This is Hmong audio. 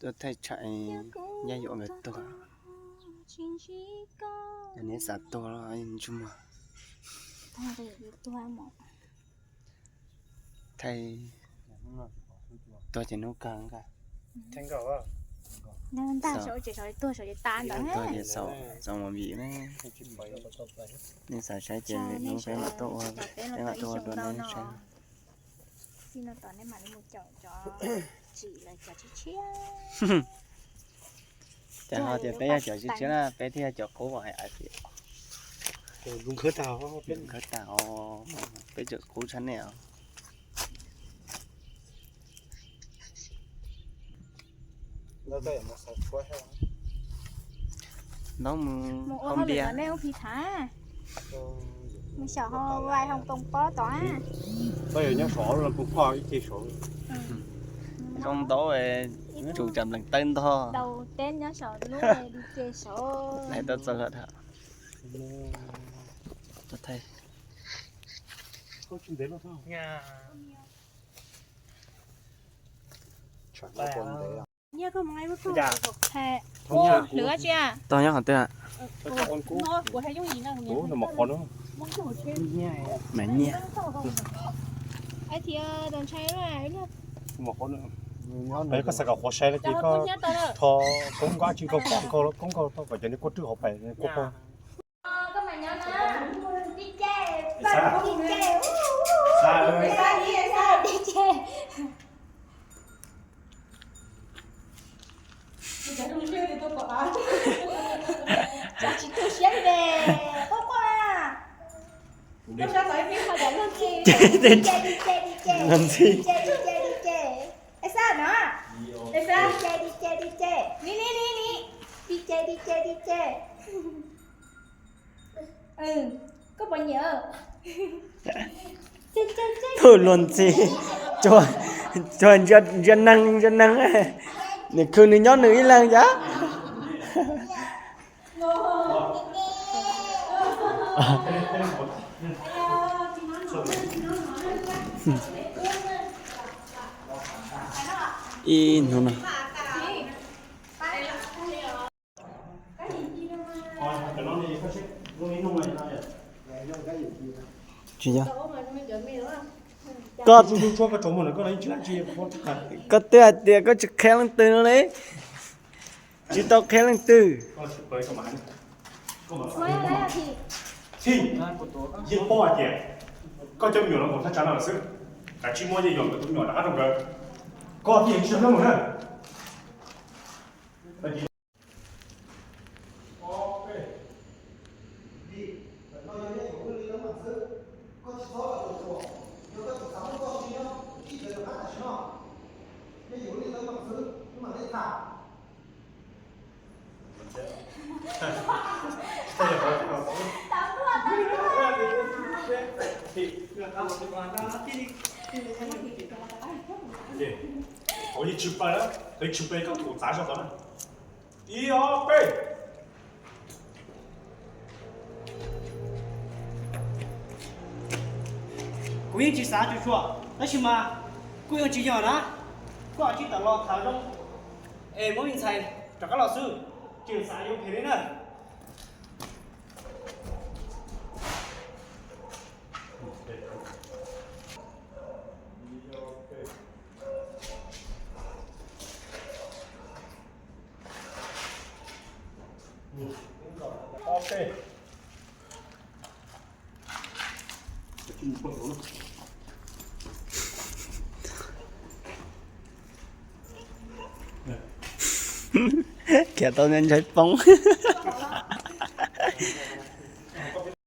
Tuaj thaij tsham, yaj yuam nkawd tuag. Neb xav tuag los ntsej muag. Thaij tuag ces hnub kawg nkaus. Tuag ces xaus, xaus mus vim ne. Nej xav saib ces lwm hnub peb mam tuaj ua, peb mam tuaj ua dua nej saib. Cas ho tias peb yog cov tshiab tshiab na, peb thiaj yog cov qub hais tias. Khawb tag, peb cov qub tshaj nej os. Ntaub mus haus npias. Mus xyaum hauv vais hauv poos pob tod. Zoo ntaub tsum tsam nplees tawb ntog. Hais tau txaus lawm. Tog nyob qhov twg? Mas nyiaj. Koj xav kom qhuav sai li koj tho koob nkoj tsis koj koob nkoj kom cov niag kuaj rwj hauv pais kuaj poob. Tsis tu siab li, quaj quaj. Luag ntxhi. Koj puas nyiam? Luag ntxhi, tsuas ntsia neeg ntsia neeg, nws khwv nws nyob nws ib leeg yam. Ib hnub no. Tsis yog. Koj, koj twb hais tias koj tsis qhia leej twg no li. Tsis tau qhia leej twg. Yeej paub hais tias koj cov me nyuam no mus thaj tsam no lawm xwb, kav tsij muab yeej yog nkawd tus me nyuam rov qab rau nkawd. Koj thiaj tsis tau mus na. Qhov yeej tsis pais, qhov yeej tsis pais koj tus txav zog tod na. Ib ob peb. Kuv yeej tsis xav tsuas tsuas, tab sis mas kuj yeej tsis yog na. Koj cia li tawm los tham zoo es muab me ntxhais rov qab los xwb, tsis xav yuav phem li na. Khiav tau ntshai poob.